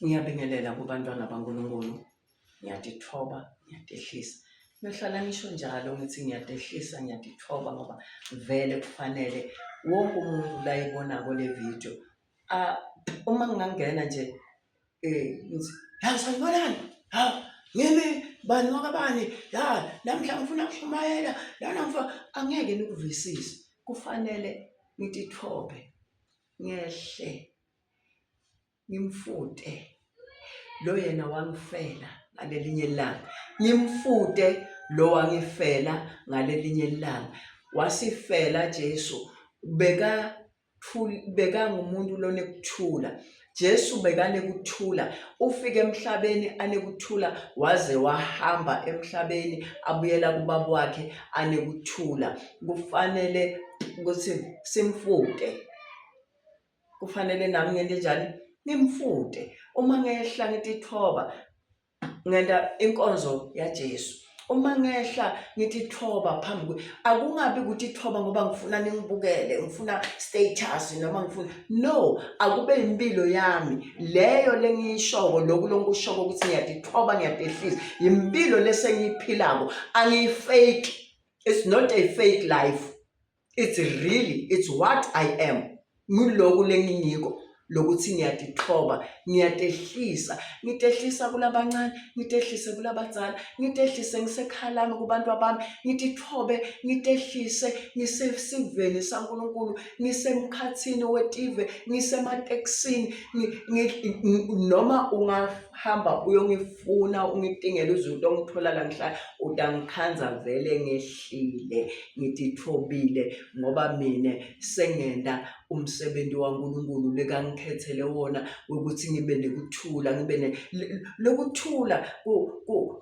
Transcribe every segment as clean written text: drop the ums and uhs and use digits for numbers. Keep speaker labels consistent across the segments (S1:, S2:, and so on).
S1: Ngiyabingelela kubantwana baNkulunkulu, ngiyatithoba, ngiyatehlisa. Ngiyohlala ngisho njalo ngithi ngiyatehlisa, ngiyatithoba ngoba vele kufanele wonke umuntu la ibonako le video uma ngingangena nje eh ngithi ya sanibonani ha ngimi bani wakabani ya namhla ngifuna ukushumayela lana ngifuna angeke nikuvisise kufanele ngitithobe ngehle ngimfute lo yena wangifela ngalelinye ilanga ngimfute lo wangifela ngalelinye ilanga wasifela Jesu beka bekangumuntu lonekuthula Jesu bekanekuthula ufike emhlabeni anekuthula waze wahamba emhlabeni abuyela kubaba wakhe anekuthula kufanele ukuthi simfute kufanele nami ngente njani ngimfute uma ngehla ngitithoba ngenta inkonzo yaJesu uma ngehla ngitithoba phambi kwe akungabi ukuthi ithoba ngoba ngifuna ningibukele ngifuna status noma ngifuna no akube impilo yami leyo lengiyishoko lokhu lokushoko ukuthi ngiyatithoba ngiyatehlisa impilo lesengiyiphilako angiyifake it's not a fake life It's really, it's what I am. Nguloku lengingiko lokuthi ngiyatithoba ngiyatehlisa ngitehlisa kulabancane ngitehlise kulabadzala ngitehlise ngisekhaya lami kubantu abami ngitithobe ngitehlise ngisesiveni saNkulunkulu ngisemkhathini wetive ngisematekisini noma ungahamba uyongifuna ungitingela uze utongithola la ngihlala utangikhandza vele ngehlile ngitithobile ngoba mina sengenta umsebenzi waNkulunkulu lekangikhethele wona wokuthi ngibe nekuthula ngibe ne lokuthula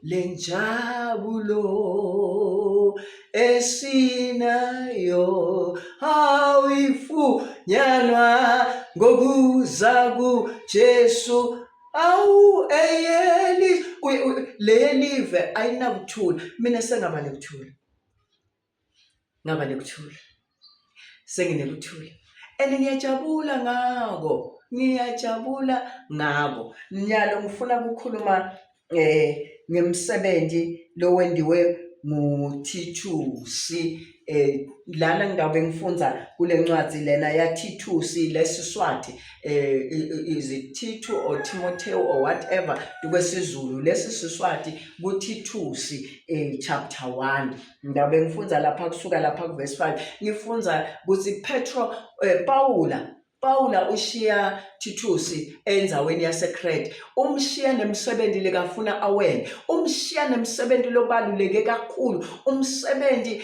S1: lenjabulo esinayo awifunyanwa ngokuza kuJesu awu eyeli lelive ayinakuthula mina sengaba nekuthula ngaba nekuthula senginekuthula and ngiyajabula ngako ngiyajabula ngako nyalo ngifuna ukukhuluma eh ngemsebenzi lowendiwe nguThithusi eh lana ngidabe ngifunza kule ncwadi lena yaThithusi lesiswati eh is it Tito or Timotheo or whatever kwesizulu lesi siswati kuThithusi eh chapter 1 Ngiyabe ngifunza lapha kusuka lapha kuverse 5 ngifunza ukuthi Petro eh, Paula Paula ushiya Titusi endzaweni yaseCrete umshiya nemsebenzi lekafuna awene umshiya nemsebenzi lobaluleke kakhulu umsebenzi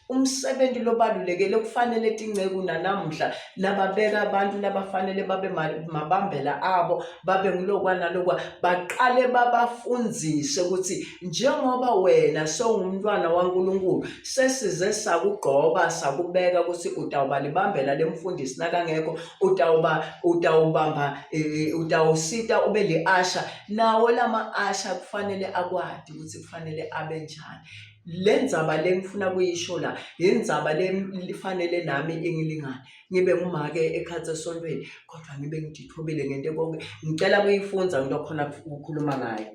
S1: umsebenzi lobaluleke lokufanele tinceku nanamuhla nababeka abantu labafanele babe mabambela abo babe ngulokwa nalokwa baqale babafundzise ukuthi njengoba wena sewungumntwana waNkulunkulu sesize sakugqoba sakubeka ukuthi utawuba libambela lemfundisi nakangekho utawuba utawubamba e, e, utawusita ube li-asha nawo lama-asha kufanele akwati ukuthi kufanele abe njani le ndzaba le ngifuna kuyisho la yindzaba le fanele nami ingilingane ngibe ngumake ekhatsi esontweni kodwa ngibe ngidithobile ngento konke ngicela kuyifunza ngitokhona ukukhuluma ngayo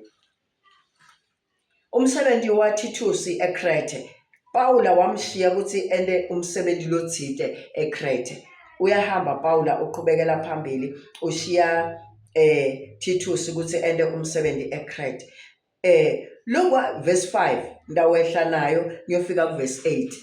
S1: umsebenzi waThithusi eKrethe Pawula wamshiya ukuthi ente umsebenzi lothite eKrethe uyahamba Pawula uqhubekela phambili ushiya eh Titus ukuthi ente umsebenzi eKrethe Eh lokwa verse 5 ndawehla nayo ngiyofika ku verse 8.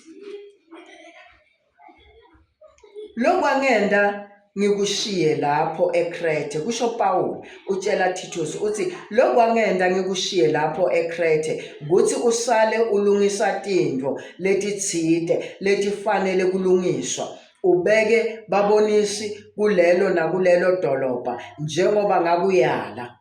S1: Lokwangenda ngikushiye lapho eKrethe kusho Paul utshela Titus uthi lokwangenda ngikushiye lapho eKrethe kuthi usale ulungisa tintfo letitsite letifanele kulungiswa ubeke babonisi kulelo nakulelo dolobha njengoba ngakuyala.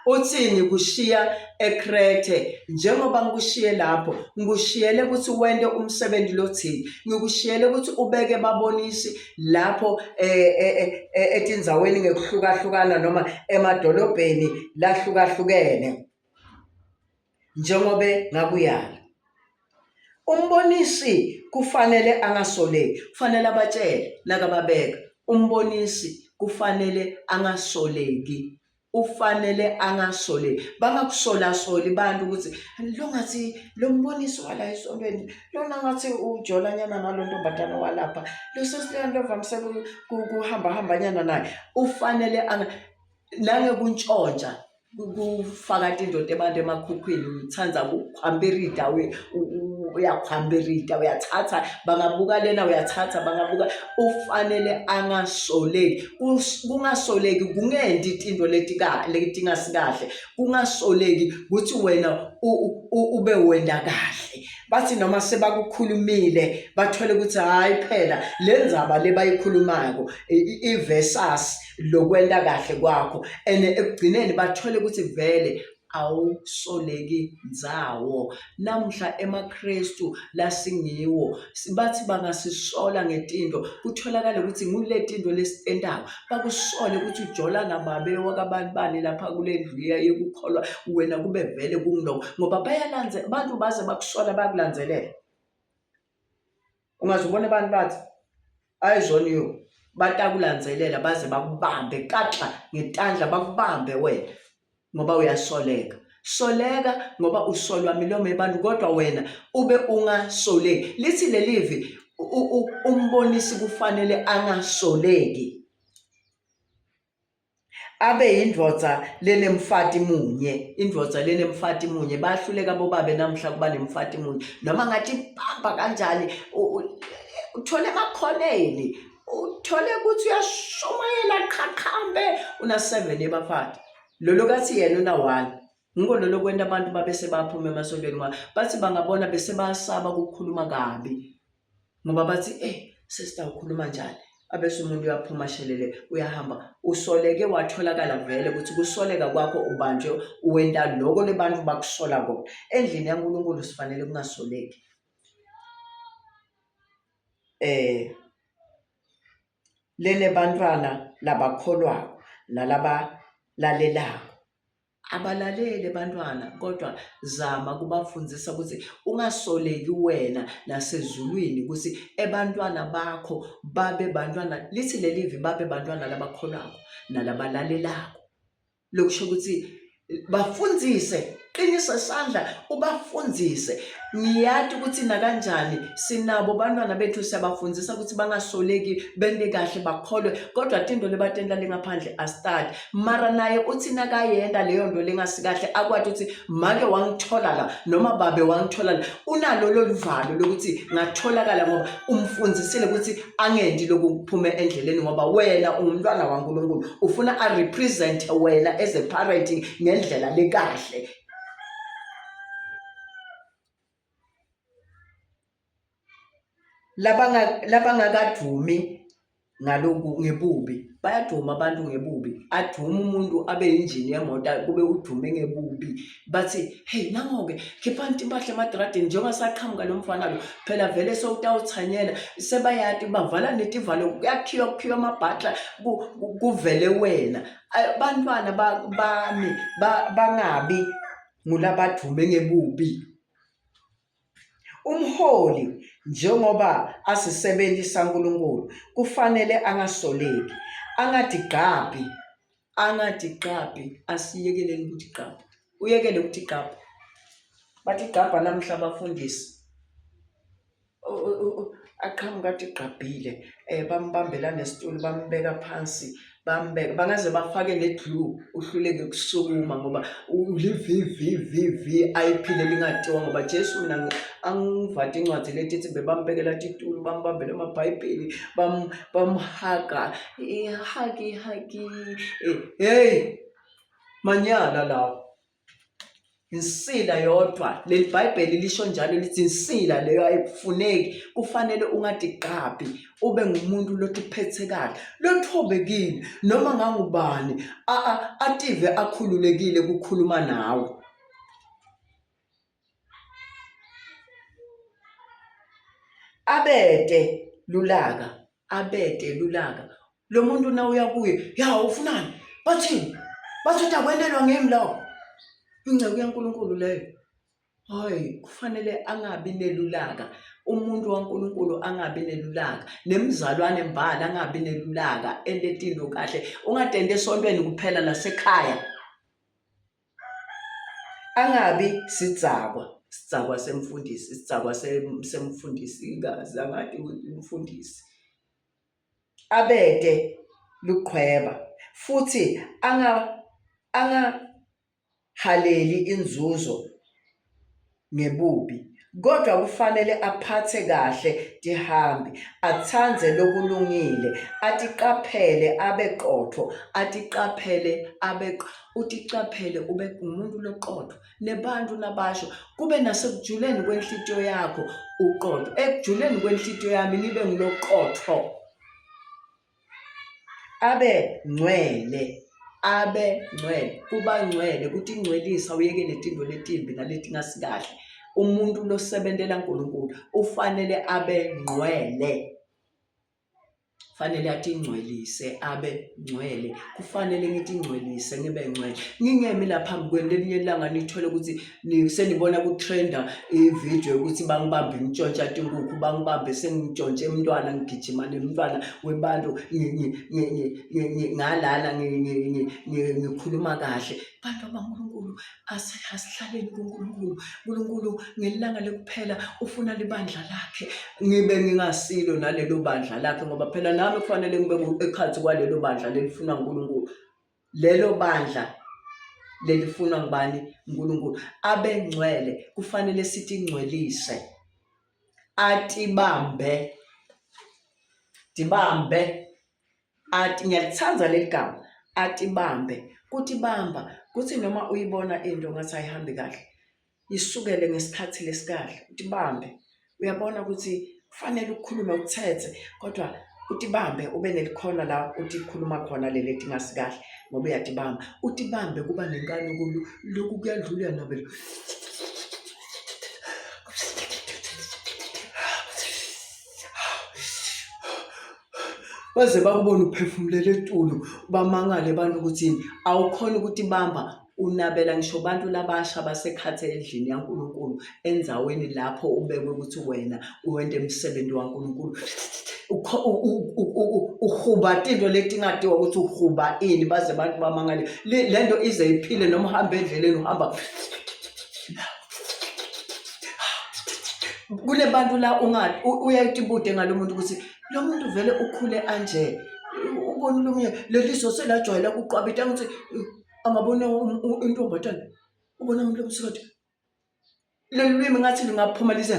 S1: Uthi ngikushiya eKrethe njengoba ngikushiye lapho ngikushiyele ukuthi wente umsebenzi lothile ngikushiyele ukuthi ubeke babonisi lapho eh, eh, eh, etindzaweni ngekuhlukahlukana noma emadolobheni lahlukahlukene njengobe ngakuyala. Umbonisi kufanele angasoleki, kufanele abatshele nakababeka. Umbonisi kufanele angasoleki. Ufanele angasoleki. Bangakusolasoli bantu ukuthi lo ngathi lo mbonisi wala esontweni lona ngathi ujolanyana nalo ntombazane walapha lo sesilento ovamise kuhamba hambanyana naye. Ufanele nangekuntshontsha kufaka tindoda abantu emakhukhwini uthanda ukukhwambirida uyakhwambirida uyathatha bangabuka lena uyathatha bangabuka ufanele angasoleki kungasoleki kungendi tinto letingasikahle kungasoleki ukuthi wena ube wenda kahle bathi noma sebakukhulumile bathole ukuthi hhayi phela le ndzaba le bayikhulumako i-versus lokwenta kahle kwakho and ekugcineni bathole ukuthi vele awusoleki ndzawo namuhla emaKristu lasingiwo bathi bangasisola ngetinto kutholakale ukuthi nguletinto lesitentako bakusole ukuthi ujola nababe wakabani bani lapha kule ndlu yekukholwa wena kube vele kungiloko ngoba bayalandze abantu baze bakusola bakulandzelela Ungaze ubone abantu bathi eyes on you batakulandzelela baze bakubambe kaxa ngetandla bakubambe wena ngoba uyasoleka. Soleka ngoba usolwa milomo yebantu kodwa wena ube ungasoleki. Lithi lelivi umbonisi kufanele angasoleki. Abe yindvodza lenemfati munye, indvodza lenemfati munye. Bayahluleka bobabe namuhla kuba nemfati munye. Noma ngathi bamba kanjani uthole emakhoneni, uthole ukuthi uyashumayela qhaqhambe una-seven yebafati. Lolo kathi yena una-one. Ngiko lolo kwenta abantu babe sebaphuma emasontweni ngoba bathi bangabona bese bayasaba ukukhuluma kabi. Ngoba bathi eh sister ukhuluma njani? Abese umuntu uyaphuma shelele uyahamba. Usoleke watholakala vele ukuthi kusoleka kwakho ubanjwe wenta loko lebantu bakusola kona. Endlini yaNkulunkulu sifanele kungasoleki. Eh lenebantwana labakholwako nalabalalelako. Abalaleli bantwana kodwa zama kubafundisa ukuthi ungasoleki wena nasezulwini ukuthi ebantwana bakho babe bantwana lithi lelivi babe bantwana labakholwako nalabalalelako lokusho ukuthi bafundzise qinisa isandla ubafundzise ngiyati ukuthi nakanjani sinabo bantwana bethu siyabafundisa ukuthi bangasoleki bente kahle bakholwe kodwa tinto lebatenta lengaphandle asitati mara naye uthi nakayenta leyo nto lengasikahle akwati ukuthi make wangithola la noma babe wangithola la unalo loluvalo lokuthi ngatholakala ngoba umfundzisile ukuthi angendi lokuphume endleleni ngoba wena ungumntwana waNkulunkulu ufuna a represent wena as a parent ngendlela lekahle Labangakadumi ngaloku ngebubi bayaduma abantu ngebubi, adume umuntu abe yinjini yemoto kube udume ngebubi. Bathi hey nango-ke khiphani timpahla emadradini njengoba saqhamuka lo mfana lo, phela vele sewutawuthanyela. Sebayati bavala netivalo kuyakhiywa kukhiywa amabhakla kuvele wena. Abantwana bami bangabi ngulabadume ngebubi. Umholi njengoba asisebenzi saNkulunkulu kufanele angasoleki, angadigqabhi, angadigqabhi, asiyekeleni ukuthi gqabha. Uyekele ukuthi gqabha. Bathi gqabha namhla abafundisi. Aqhamuke athi gqabhile um bambambela nesitulo bambeka phansi bambeka bangaze bafake ne-glue uhluleke ukusukuma ngoba li-V_V_V_V_I_P lelingatiwa ngoba Jesu mina angivati incwadi leti ithi bebambekela titulo bambambela amabhayibheli bamhaga hagi hagi hey manyala lawo. Insila yodwa leli Bhayibheli lisho njalo lithi insila leyo ayifuneki kufanele ungadiqaphi ube ngumuntu lotiphethe kahle lothobekile noma ngangubani ative akhululekile kukhuluma nawe. Abete lulaka abete lulaka lo muntu na uya kuye ya ufunani bathini bathi utakwenelwa ngimi lokho inceku yaNkulunkulu leyo. Hayi, kufanele angabi nelulaka. Umuntu waNkulunkulu angabi nelulaka. Nemzalwane mbala angabi nelulaka, ente tinto kahle. Ungatenti esontweni kuphela nasekhaya. Angabi sidzakwa, sidzakwa semfundisi, sidzakwa semfundisikazi, angati umfundisi. Abete luqhweba futhi anga anga haleli inzuzo ngebubi, kodwa kufanele aphathe kahle tihambi, atsandze lokulungile, atiqaphele abe qotho, atiqaphele abe utiqaphele ube ngumuntu loqotho nebantu nabasho kube nasekujuleni kwenhlitiyo yakho uqotho ekujuleni kwenhlitiyo yami ngibe ngiloqotho Abe ngcwele, abe ngcwele. Kuba ngcwele kutingcwelisa uyekele tintfo letimbi naletingasikahle. Umuntu losebentela Nkulunkulu ufanele abe ngcwele. Fanele atingcwelise abe ngcwele. Kufanele ngitingcwelise ngibe ngcwele. Ngingemi la phambi kwenu lelinye ilanga nithole ukuthi senibona kutrenda ividiyo yokuthi bangibambe ngitshontsha tinkukhu bangibambe sengitshontshe umntwana ngigijima nemntwana webantu ngalana ngikhuluma kahle bantu abankulunkulu asihlaleni kuNkulunkulu uNkulunkulu ngelanga lekuphela ufuna libandla lakhe ngibe ngingasilo nalelo bandla lakhe ngoba phela nami kufanele ngibe ekhathi kwalelo bandla lelifuna uNkulunkulu lelo bandla lelifunwa ngubani uNkulunkulu abe ngcwele kufanele sitingcwelise atibambe tibambe ati ngiyalithanda leli gama atibambe kutibamba kuthi noma uyibona into ngathi ayihambi kahle Isukele ngesikhathi lesikahle utibambe. Uyabona ukuthi kufanele ukhulume uthethe kodwa utibambe ube nelikhona la utikhuluma khona leli etingasikahle ngoba uyatibamba. Utibambe kuba nenkani kulu lokhu kuyadlula uyanabela. Baze bakubone uphefumulela etulu bamangale abantu ukuthi yini awukhona ukutibamba unabela ngisho abantu labasha basekhathe endlini yaNkulunkulu endzaweni lapho ubekwe ukuthi wena uwente umsebenzi waNkulunkulu uhuba tinto letingatiwa ukuthi uhuba ini baze abantu bamangale le nto ize iphile noma uhamba endleleni uhamba kunebantu la ungathi uyayitibude ngalo muntu ukuthi lo muntu vele ukhule anje ubona lomunye leliso selajwayela ukuqwabita ngithi angabona um, intombazane ubona umuntu omsikathi leli lwimi ngathi lingaphuma lize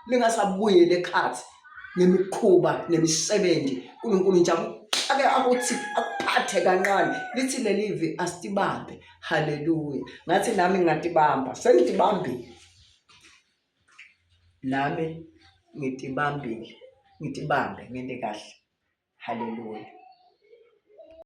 S1: lingasabuyeli ekhathi nemikhuba nemisebenzi uNkulunkulu nje ake akuthi akuphathe kancane lithi lelivi asitibambe haleluya ngathi nami ngingatibamba sengitibambile nami ngitibambile ngitibambe ngente kahle haleluya.